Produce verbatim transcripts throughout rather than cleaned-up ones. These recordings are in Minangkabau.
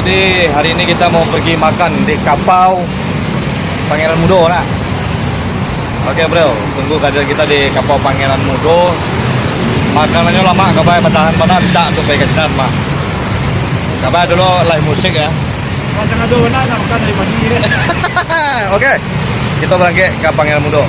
Jadi, hari ini kita mau pergi makan di Kapau Pangeran Mudo, nak. Oke, bro, tunggu kehadiran kita di Kapau Pangeran Mudo. Makanannyo lamak, kabai, batahan bana, mintak tu pai ka sinan, mak. Kabai dulu live musik, ya. Pasang ado bana, nak makan dari pagi, ya. Oke, kita berangkat ke Pangeran Mudo.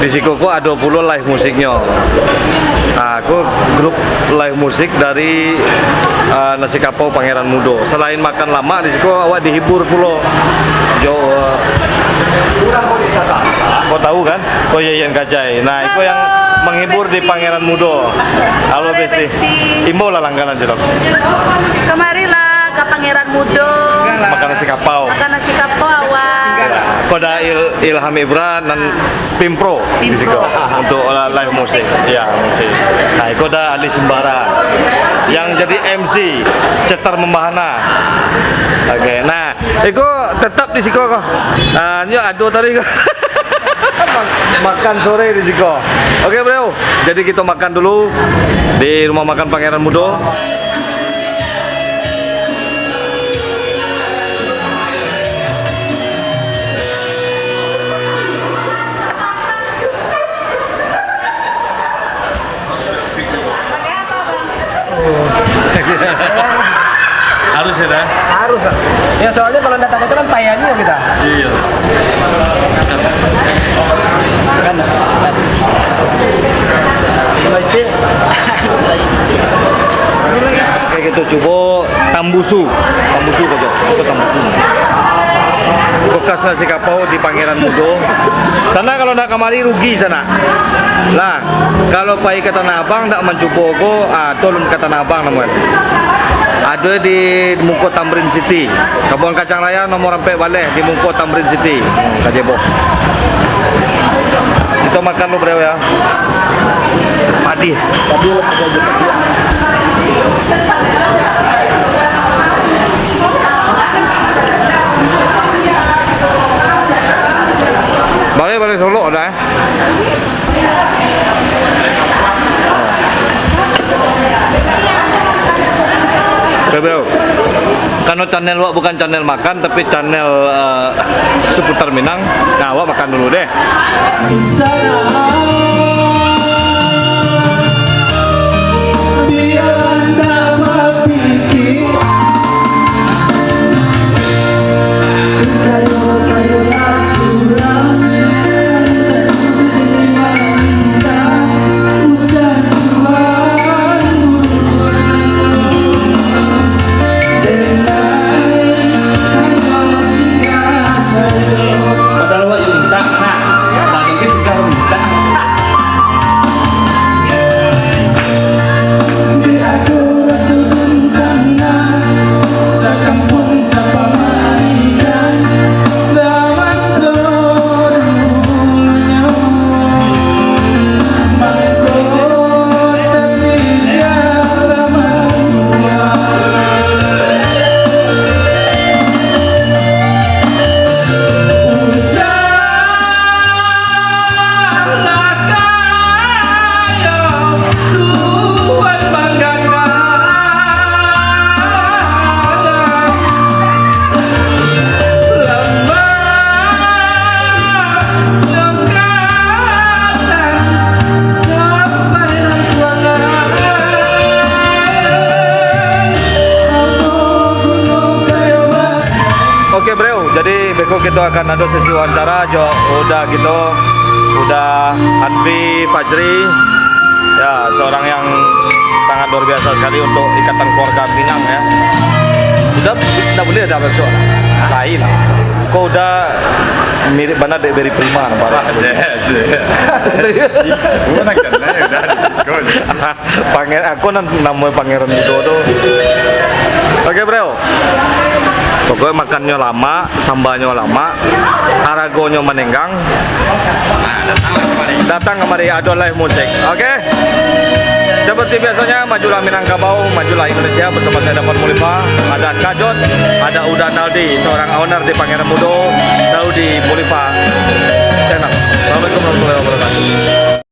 Di siko ko ado pulo live musiknyo. Ah, ko grup live musik dari, ah, Nasi Kapau Pangeran Mudo. Selain makan lamak, di siko awak dihibur pulo. Jo, ko tahu kan? Oh, Yayan Kajai. Nah, iko yang menghibur di Pangeran Mudo. Halo, Besti. Imbau lah langganan, Cilok. Kamarilah ka Pangeran Mudo. Makan nasi kapau. Makan nasi kapau, awak. Ko ado Il-, Ilham Ibra nan Pimpro di siko untuk live musik. Ya, musik. Nah, iko ado Ali Simbara yang jadi M C, Cetar Membahana. Oke, nah, iko tetap di siko ko. Ah, nyo ado tadi ko. Makan sore di siko. Oke, bro. Jadi kita makan dulu di rumah makan Pangeran Mudo. Harus ya, dah? Harus lah. Ya, soalnya kalau ndak tahu itu kan payahnya kita. Iya. Kan, kan. Kalau itu Oke, kita coba tambusu. Tambusu ko, Jo. Coba tambusu. Bekas nasi kapau di Pangeran Mudo. Sanak kalau ndak kamari, rugi sanak. Lah, kalau pai ka Tanah Abang ndak mancubo ko, ah, tolong ka Tanah Abang namuan. Ado di muko Tamrin City. Kabuan Kacang Raya nomor ampek baleh di muko Tamrin City. Kajebo. Kita makan dulu, bro, ya. Padih. Baleh, baleh Solok dah, eh. Oke, bro. Karena channel wak bukan channel makan, tapi channel, eh, seputar Minang. Nah, wak makan dulu deh. Padahal awak yang minta, nah, tadi kan sudah minta. Oke, bro, jadi beko kita akan ada sesi wawancara jo Uda gitu, Uda Hanfi Fajri. Ya, seorang yang sangat luar biasa sekali untuk ikatan keluarga Minang, ya. Uda, ndak boleh ada masuk. Lain. Kok Uda mirip banget dek Barry Prima nampak. Wah, yes, yes. Serius? Gimana kan? Nah, udah, ikut. Pangeran, aku nan namanya Pangeran Mudo tu. Oke, bro. Pokoknya makannyo lamak, sambanyo lamak, haragonyo manenggang. Datang kamari, ado live musik. Oke? Siap? Seperti biasanya, majulah Minangkabau, majulah Indonesia, bersama saya Dapan Mulifa, ada Kajot, ada Uda Naldi, seorang owner di Pangeran Mudo, selalu di Mulifa Channel. Assalamualaikum warahmatullahi wabarakatuh.